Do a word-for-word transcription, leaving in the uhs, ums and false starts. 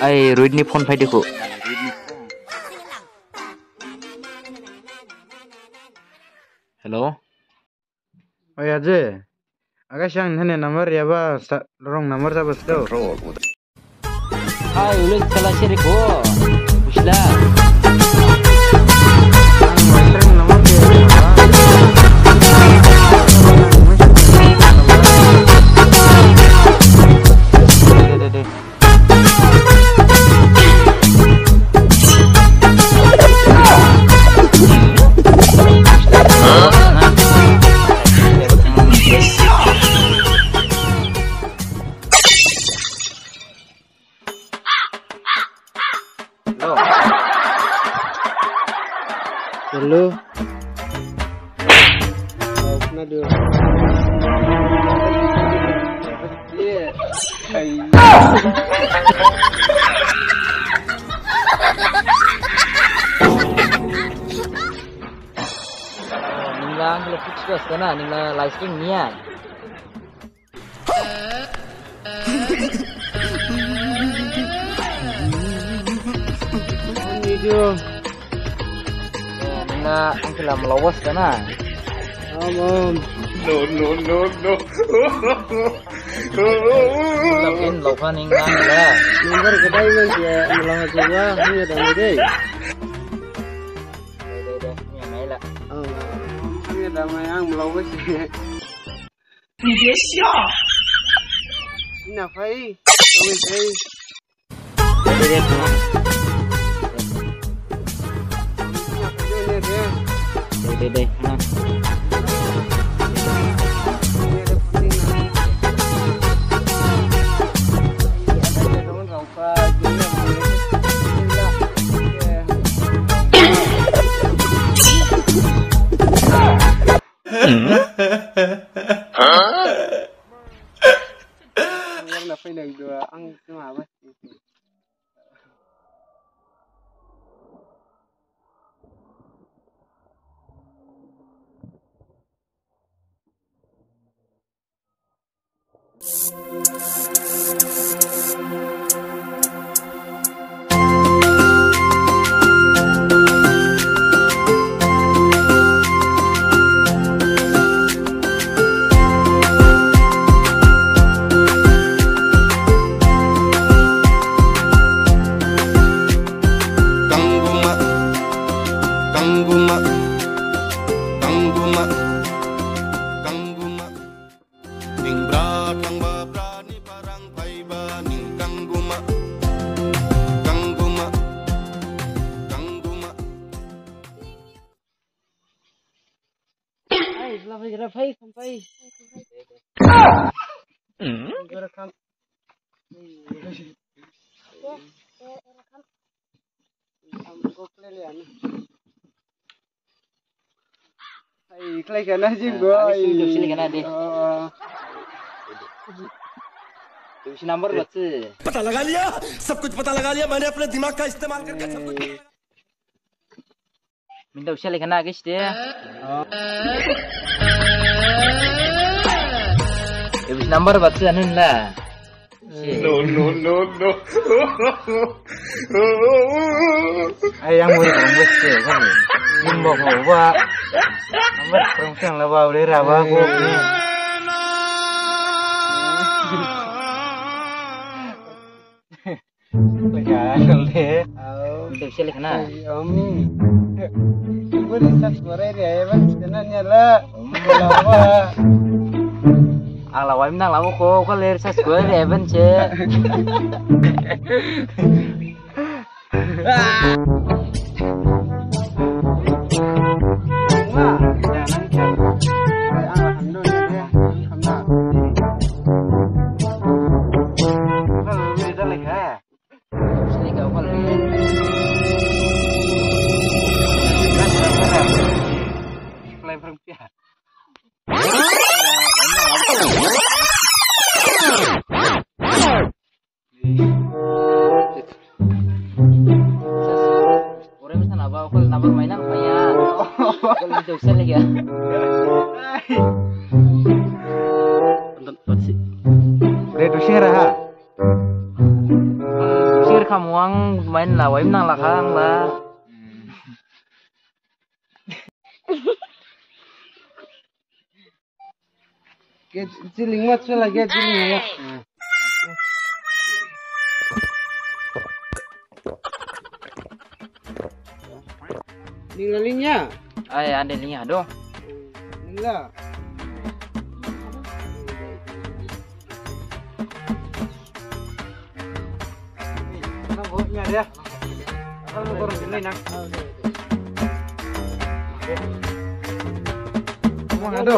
Ai, Rohit ni phone phaidikho. Hello. Oi, aje. Aga siang nene number yaba sa-, wrong number jaba sdo. Hai, uluk khala seri ko. Busla. Ang wrong number dia. De, de, de. Hello. Hello. Oh, kena dia. Iya. Ai. Ninglang kalau fix gas kana, ninglang live stream niya. Video. Nina angkila melawas kana? Amam. No, no, no, no. Lam in loka ning nang la. Number kedai man ya melawas juga. Ini ada deh. Deh, deh, deh. Ini main la. Oh. Ini ada main yang melawas. Ina fai. Oke, fai. Dede, dede, dede. Ina fai, dede, dede. Dede, dede, ha. Ang warna pwedeng dua, ang cuma apa? Kangguma, kangguma, kangguma, kangguma. Ning bra thangba bra ni parang phaiba ning kangguma, kangguma, kangguma. Ai, bla bla bla, phai, phai. Hmm? Gora kham. Am go play le ani. Ai, khlai khana jing go. Ai, ai, sini, sini khana de. Oh. Isi number bacche. पता लगा लिया, सब कुछ पता लगा लिया, मैंने अपने दिमाग का इस्तेमाल करके सब कुछ। Minta usia le khana guys de. Isi number bacche anun la. No, no, no, no. Ai, yang murid yang bos tu, kan? Yang bawa bawa. Nomor perempuan lah bawa, udah rawa kok. Legal deh. Au. Udah bisa lihat na. Ai, Om. Gua di subscribe ya, Evan, sebenarnya lah. Om. Lawa. Ang lawa im nang lawa ko, ko ler subscribe ya, Evan, ce. Ore misan aba okol number mainang paya. Okol itu sel ya. Tonton, tonton si. Ore dusing raha. Dusing Ang la. Ke jiling ma chula ke jiling ya. Ning la ling ya? Ai, ande ling ya do. Ling la. Nang go nya de. Nang go nya de. Nang go nya de.